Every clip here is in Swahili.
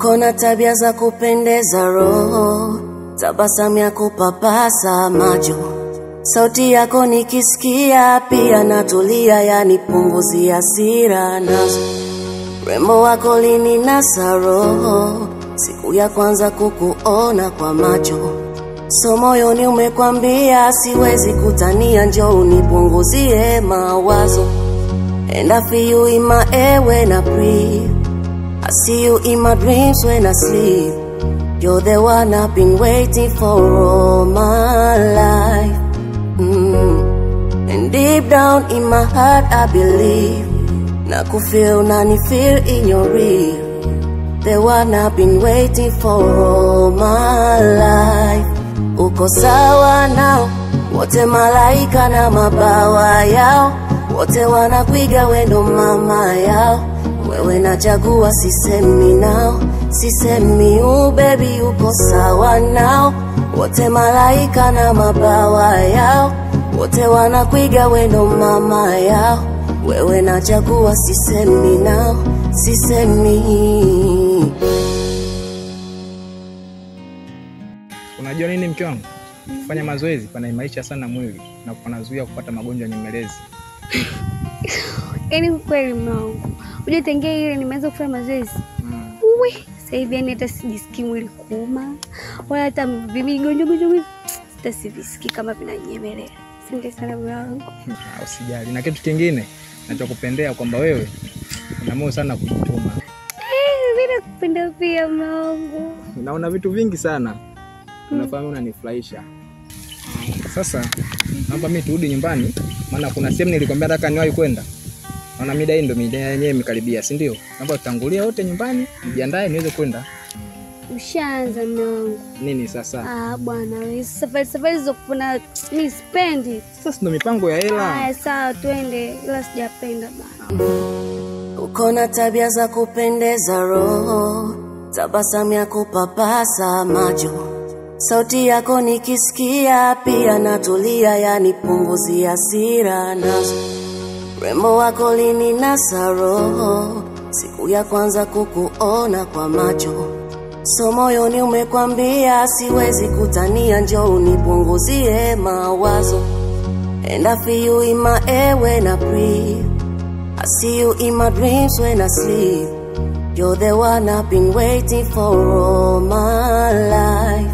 Uko na tabia za kupendeza roho, tabasamu ya kupapasa macho, sauti yako nikisikia pia natulia, yani punguzia hasira nazo. Rembo wako lininasa roho, siku ya kwanza kukuona kwa macho. So moyoni umekwambia siwezi kutania, njoo unipunguzie mawazo. And I feel you in my air when I breathe, I see you in my dreams when I sleep. You're the one I've been waiting for all my life. And deep down in my heart I believe, nakufeel, nanifeel in your real. The one I've been waiting for all my life. Uko sawa nao, wote malaika na mabawa yao, wote wanakuiga we ndo mama yao. Wewe nachagua, sisemi nao, sisemi baby uko sawa nao, wote malaika na mabawa yao, wote wanakuiga we ndo mama yao. Wewe nachagua, sisemi nao, sisemi. Unajua nini mke wangu? Kufanya mazoezi panaimarisha sana mwili na kunazuia kupata magonjwa nyemelezi. Yaani kweli mume wangu, unajua tangia ile nimeanza kufanya mazoezi. Uwe, sasa hivi yani hata sijisikii mwili kuuma wala hata migonjwa gonjwa hata sivisikii kama vinanyemelea. Asante sana mume wangu. Usijali. Na kitu kingine nachokupendea kwamba wewe una moyo sana kujituma. Mimi nakupenda pia mume wangu. Naona vitu vingi sana. Unafahamu unanifurahisha. Sasa naomba mimi turudi nyumbani, maana kuna sehemu nilikwambia nataka niwahi kwenda. Naona mida hii ndio mida yenyewe imekaribia, si ndio? Naomba tutangulie wote nyumbani, nijiandae niweze kwenda. Ushaanza mume wangu. Nini sasa? Ah bwana, wewe safari za kupona mimi sipendi. Sasa ndio mipango ya hela. Haya sawa twende, ila sijapenda bana. Uko na tabia za kupendeza roho, tabasamu ya kupapasa macho, sauti yako nikisikia pia natulia, yani punguzia hasira nazo. Rembo wako lininasa roho, siku ya kwanza kukuona kwa macho. So moyoni umekwambia siwezi kutania, njoo unipunguzie mawazo. And I feel you in my air when I breathe, I see you in my dreams when I sleep. You're the one I've been waiting for all my life.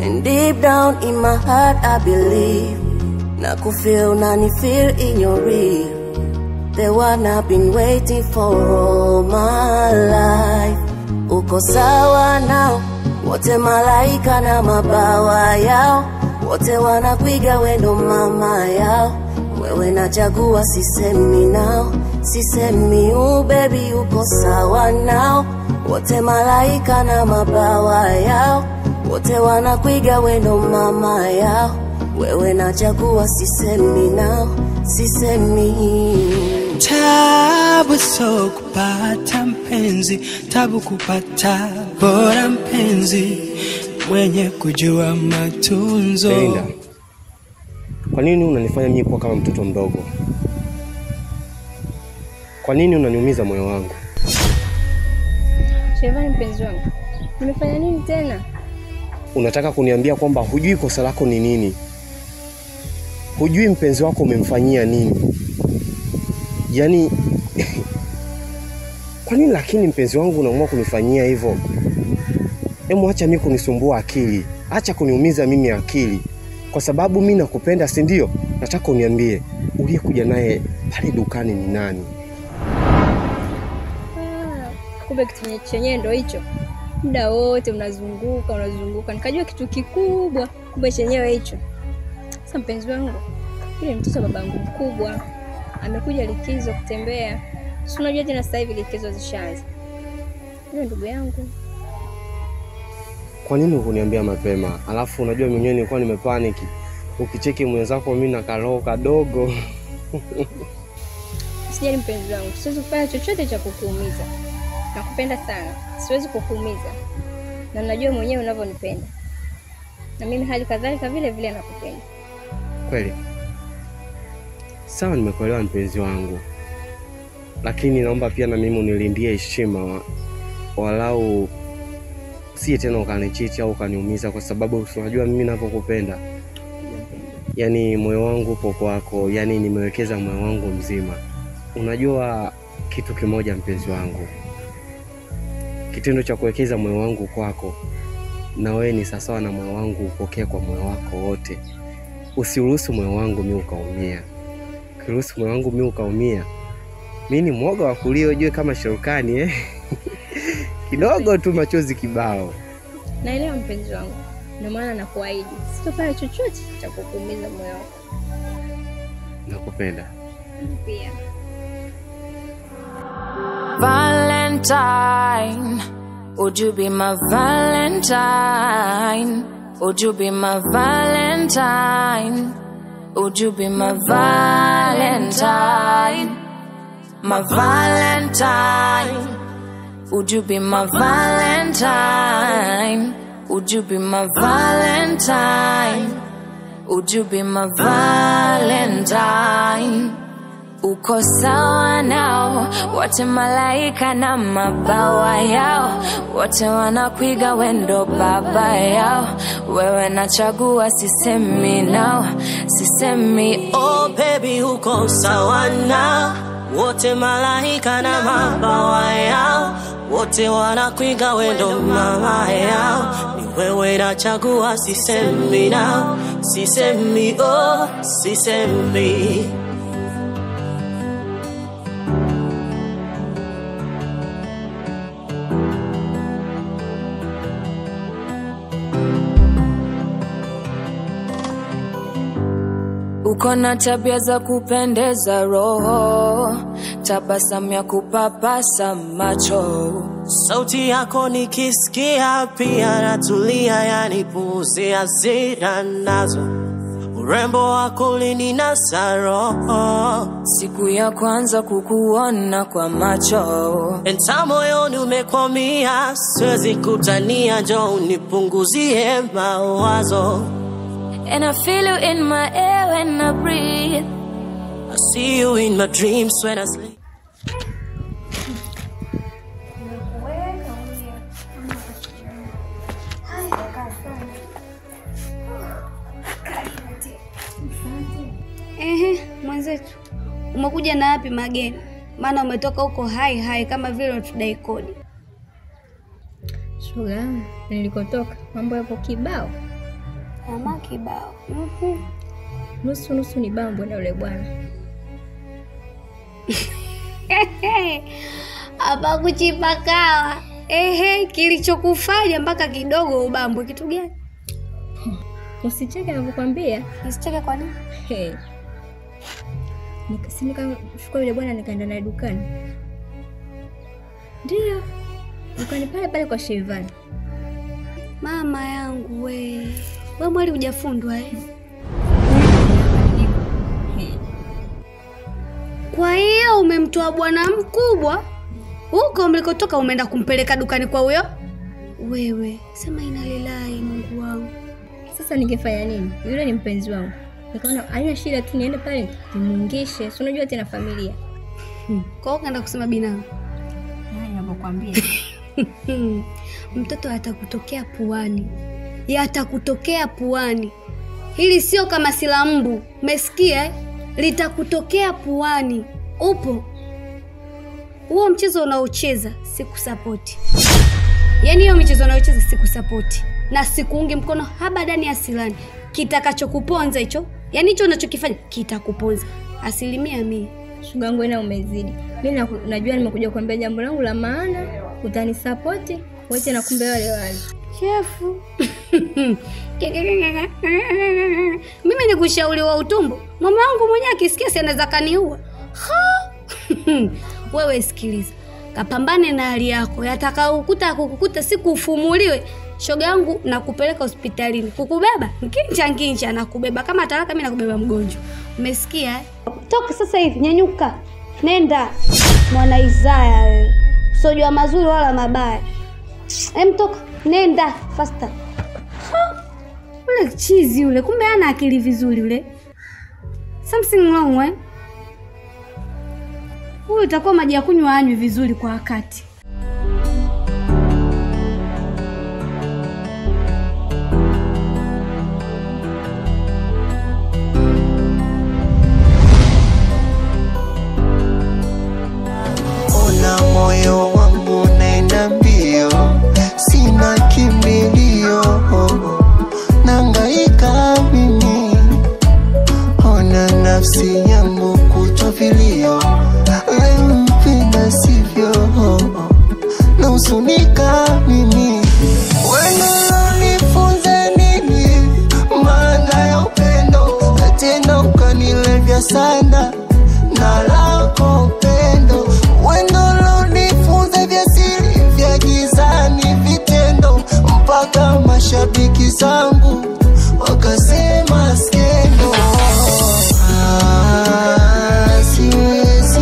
And deep down in my heart I believe, nakufeel, nanifeel in your real. The one I've been waiting for all my life. Uko sawa nao, wote malaika na mabawa yao, wote wanakuiga we ndo mama yao. Wewe nachagua, sisemi nao, sisemi baby uko sawa nao, wote malaika na mabawa yao, wote wanakuiga we ndo mama yao. Wewe nachagua, sisemi nao, sisemi. Tabu so kupata mpenzi, tabu kupata bora mpenzi mwenye kujua matunzo. Linda, kwa nini unanifanya mimi kuwa kama mtoto mdogo? Kwa nini unaniumiza moyo wangu? Shevani mpenzi wangu, nimefanya nini tena? Unataka kuniambia kwamba hujui kosa lako ni nini? Hujui mpenzi wako umemfanyia nini? Yaani kwa nini lakini mpenzi wangu unaamua kunifanyia hivyo? Hemu acha mimi kunisumbua akili, acha kuniumiza mimi akili. Kwa sababu mimi nakupenda, si ndio? Nataka uniambie uliyekuja naye pale dukani ni nani? Kumbe kitu chenyewe ndio hicho. Muda wote unazunguka, unazunguka. Nikajua kitu kikubwa, kumbe chenyewe hicho. Sasa mpenzi wangu, yule mtoto babangu mkubwa amekuja likizo kutembea. Si unajua tena sasa hivi likizo zishaanza. Yule ndugu yangu. Kwa nini hukuniambia mapema? Alafu unajua mwenyewe nilikuwa nimepanic. Ukicheki mwenzako mimi na karoho kadogo. Usijali mpenzi wangu, siwezi kufanya chochote cha kukuumiza. Nakupenda sana, siwezi kukuumiza. Na najua mwenyewe unavyonipenda. Na mimi hali kadhalika vile vile nakupenda. Kweli? Sawa, nimekuelewa mpenzi wangu. Lakini naomba pia na mimi unilindie heshima. Walau si tena ukanichicha au ukaniumiza, kwa sababu unajua mimi ninavyokupenda. Yaani moyo wangu upo kwako, yaani nimewekeza moyo wangu mzima. Unajua kitu kimoja mpenzi wangu, kitendo cha kuwekeza moyo wangu kwako na wewe ni sawa na moyo wangu upokee kwa moyo wako wote. Usiruhusu moyo wangu mimi ukaumia. Ukiruhusu moyo wangu mimi ukaumia, mimi ni mwoga wa kulia ujue kama Sherukani Kidogo tu machozi kibao. Naelewa mpenzi wangu. Ndio maana nakuahidi sitofanya chochote cha kukuumiza moyo wako. Nakupenda. Pia. Valentine, would you be my Valentine? Would you be my Valentine? Would you be my Valentine? My Valentine. Would you be my Valentine? Would you be my Valentine? Would you be my Valentine? Uko sawa nao, wote malaika na mabawa yao, wote wanakuiga wendo baba yao. Wewe nachagua, sisemi nao, sisemi. Oh baby, uko sawa nao, wote malaika na mabawa yao, wote wanakuiga wendo mama yao. Ni wewe nachagua, sisemi nao, sisemi, oh sisemi. Uko na tabia za kupendeza roho, tabasamu ya kupapasa macho. Sauti yako nikisikia pia natulia, yani puzi hasira nazo. Urembo wako ulininasa roho, siku ya kwanza kukuona kwa macho. Enta moyoni umekwamia, siwezi kutania, njoo unipunguzie mawazo. And I feel you in my air when I breathe. I see you in my dreams when I sleep. Ehe, mwenzetu, umekuja na wapi mageni? Maana umetoka huko hai hai kama vile unatudai kodi. Shoga, nilikotoka mambo yapo kibao. Mama kibao. Nusu nusu ni bambo na yule bwana. Hapa kuchipakawa. Ehe, kilichokufanya mpaka kidogo ubambo kitu gani? Usicheke ninapokuambia. Usicheke kwa nini? Hey. Nikachukua yule bwana nikaenda naye dukani. Ndio. Dukani pale pale kwa Shevani. Mama yangu we. Wewe mwali hujafundwa eh? Kwa hiyo umemtoa bwana mkubwa huko mlikotoka umeenda kumpeleka dukani kwa huyo? Wewe, sema inalilahi Mungu wangu. Sasa ningefanya nini? Yule ni mpenzi wangu. Nikaona haina shida tu niende pale nimuungishe. Si unajua tena familia. Kwa hiyo kaenda kusema binamu. Nani ninapokuambia? Mtoto atakutokea puani. Yatakutokea puani. Hili sio kama sila mbu. Umesikia eh? Litakutokea puani. Upo. Huo mchezo unaocheza sikusapoti. Yaani hiyo michezo unaocheza sikusapoti. Na sikuungi mkono habadani asilani. Kitakachokuponza hicho, yaani hicho unachokifanya kitakuponza 100%. Shoga yangu wewe umezidi. Mimi najua nimekuja kuambia jambo langu la maana, utanisapoti wote na kumbe wale wale. Chefu. Mimi ni kushauri wa utumbo. Mama wangu mwenyewe akisikia si anaweza kaniua. Wewe sikiliza. Kapambane na hali yako. Yatakayokukuta kukukuta siku ufumuliwe. Shoga yangu nakupeleka hospitalini. Kukubeba nkinja nkinja nakubeba kama talaka mimi nakubeba mgonjwa. Umesikia eh? Toka sasa hivi nyanyuka. Nenda. Mwana Isaya wewe. Usijua mazuri wala mabaya. Hem toka, nenda faster. Ule chizi ule kumbe hana akili vizuri ule. Something wrong eh? Huyu itakuwa maji ya kunywa anywe vizuri kwa wakati. Watasema skendo. Siwezi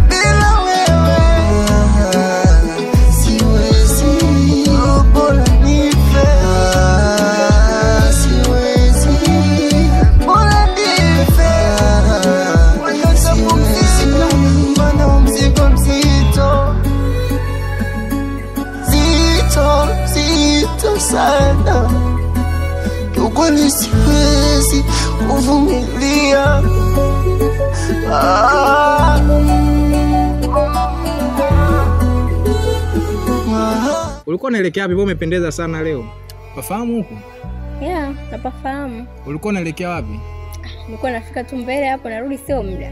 bila wewe, siwezi, bora nife. Siwezi, bora nife. Siwezi, maana mzigo mzito, zito, zito sana. Kiukweli siwezi kuvumilia. Ulikuwa unaelekea wapi? Wewe umependeza sana leo. Pafahamu huko? Yeah, napafahamu. Ulikuwa unaelekea wapi? Nilikuwa nafika tu mbele hapo narudi sio muda.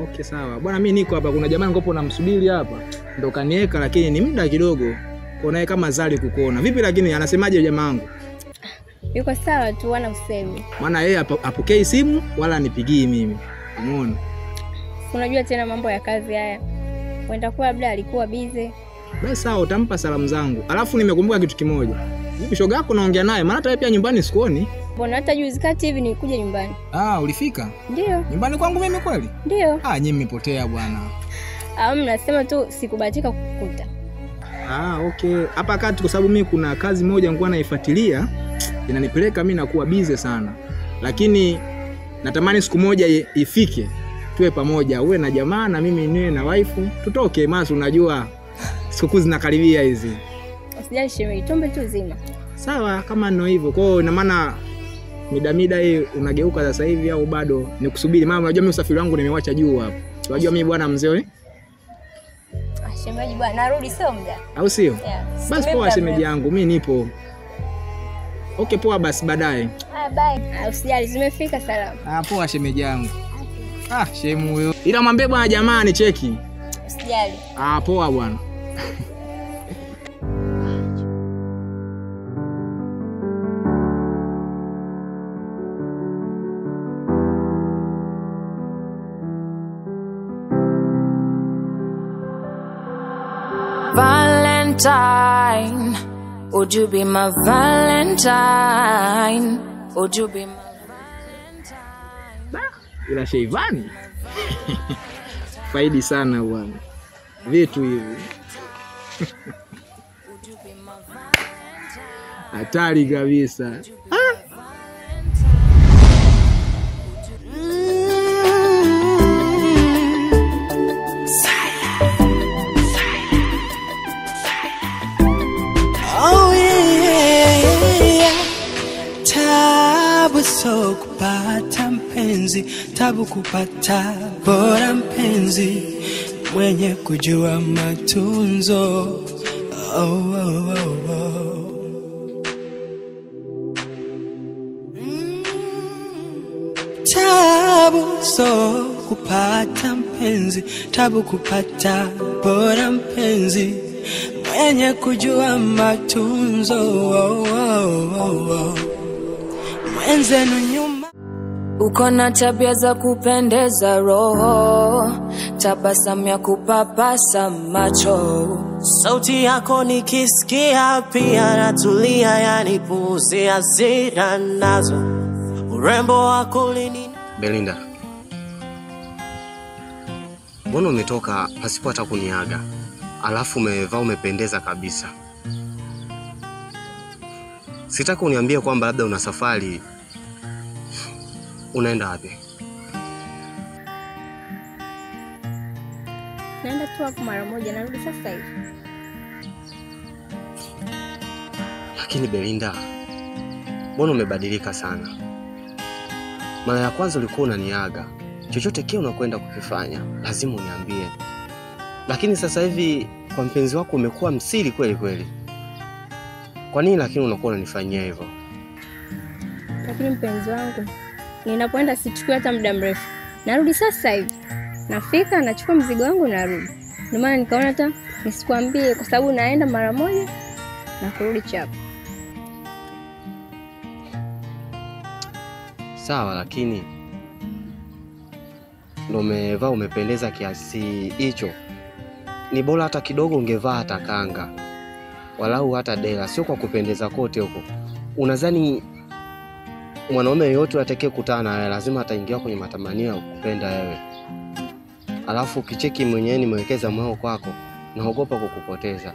Okay sawa. Bwana mimi niko hapa, kuna jamaa ngopo namsubiri hapa. Ndo kanieka lakini ni muda kidogo. Kwa naye kama zali kukuona. Vipi lakini anasemaje jamaa wangu? Yuko sawa tu, wana usemi. Maana yeye apokei simu wala anipigii mimi. Umeona? Unajua tena mambo ya kazi haya. Wenda kuwa labda alikuwa busy. Basi sawa, utampa salamu zangu. Alafu nimekumbuka kitu kimoja. Vipi shoga yako naongea naye? Maana hata pia nyumbani sikuoni. Mbona hata juzi kati hivi nilikuja nyumbani. Ulifika? Ndio. Nyumbani kwangu mimi kweli? Ndio. Nyinyi mmepotea bwana. Mnasema tu sikubahatika kukukuta. Okay. Hapa kati kwa sababu mimi kuna kazi moja nilikuwa naifuatilia inanipeleka mimi nakuwa busy sana. Lakini natamani siku moja ifike tuwe pamoja, uwe na jamaa na mimi niwe na wife, tutoke maana unajua sikukuu zinakaribia hizi. Usijali shemeji, tumbe tu zima. Sawa, kama ndio hivyo. Kwa hiyo ina maana mida hii unageuka sasa hivi au bado nikusubiri? Maana unajua mimi usafiri wangu nimewacha juu hapo. Unajua mimi bwana mzee. Shemeji bwana, narudi sio muda. Au sio? Yeah. Basi poa shemeji yangu, mimi nipo. Okay poa basi baadaye. Bye. Usijali, zimefika salama. Poa shemeji yangu. Shemu huyo. Ila mwambie bwana jamaa ni cheki. Usijali. Poa bwana. Valentine, would you be my Valentine? Would you be my Valentine? Ila Sheivani faidi sana bwana. Vitu hivi hatari kabisa. So kupata mpenzi, tabu kupata bora mpenzi mwenye kujua matunzo. Oh, oh, oh, oh. Tabu so kupata mpenzi, tabu kupata bora mpenzi mwenye kujua matunzo. Oh, oh, oh, oh. Uko na tabia za kupendeza roho, tabasamu ya kupapasa macho. Sauti yako nikisikia pia natulia, yani puzi hasira nazo. Urembo wako lini. Belinda, mbona umetoka pasipo hata kuniaga? Alafu umevaa umependeza kabisa. Sitaki uniambie kwamba labda una safari. Unaenda wapi? Naenda tu hapo mara moja, narudi sasa hivi. Lakini Belinda, mbona umebadilika sana? Mara ya kwanza ulikuwa unaniaga, chochote kile unakwenda kukifanya lazima uniambie. Lakini sasa hivi kwa mpenzi wako umekuwa msiri kweli kweli. Kwa nini lakini unakuwa unanifanyia hivyo? Lakini mpenzi wangu, ninapoenda sichukui hata muda mrefu. Narudi sasa hivi. Nafika, nachukua mzigo wangu narudi. Ndio maana nikaona hata nisikwambie kwa sababu naenda mara moja na kurudi chapo. Sawa, lakini ndio umevaa umependeza kiasi hicho. Ni bora hata kidogo ungevaa hata kanga, walau hata dela, sio kwa kupendeza kote huko. Unadhani Mwanaume yeyote atakaye kukutana na wewe lazima ataingia kwenye matamanio ya kukupenda wewe. Alafu ukicheki mwenyewe nimewekeza moyo kwako, naogopa kukupoteza.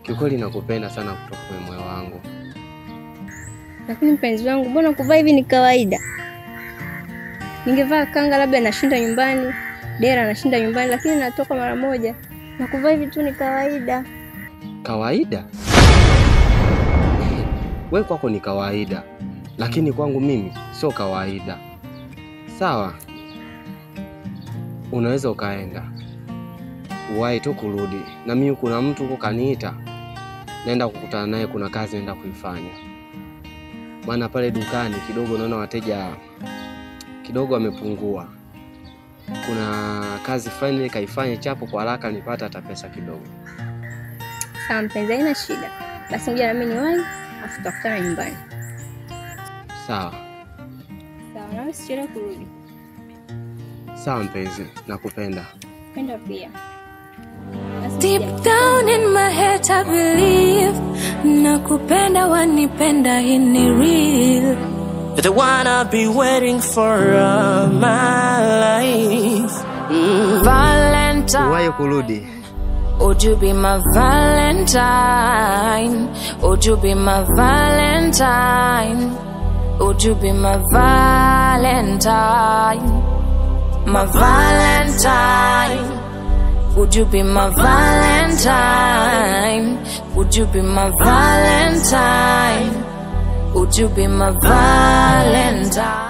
Kiukweli nakupenda sana kutoka kwenye moyo wangu. Lakini mpenzi wangu, mbona kuvaa hivi ni kawaida? Ningevaa kanga labda nashinda nyumbani, dera nashinda nyumbani, lakini natoka mara moja. Na kuvaa hivi tu ni kawaida. Kawaida? Wewe kwako ni kawaida, lakini kwangu mimi sio kawaida. Sawa, unaweza ukaenda, uwahi tu kurudi. Na mimi kuna mtu huko kaniita, naenda kukutana naye, kuna kazi naenda kuifanya. Maana pale dukani kidogo naona wateja kidogo wamepungua. Kuna kazi fulani kaifanye chapo kwa haraka nipata hata pesa kidogo. Sawa mpenzi, haina shida. Basi ngoja na mimi niwahi, afu tutakutana nyumbani. Sawa. Sawa, na usichelewe kurudi. Sawa mpenzi, nakupenda. Penda pia. Deep down in my head I believe nakupenda, wanipenda, hii ni real. The one I'll be waiting for all my life. Valentine, uwahi kurudi. Would you be my Valentine? Would you be my Valentine? Would you be my Valentine? My Valentine. Would you be my Valentine? Would you be my Valentine? Would you be my Valentine?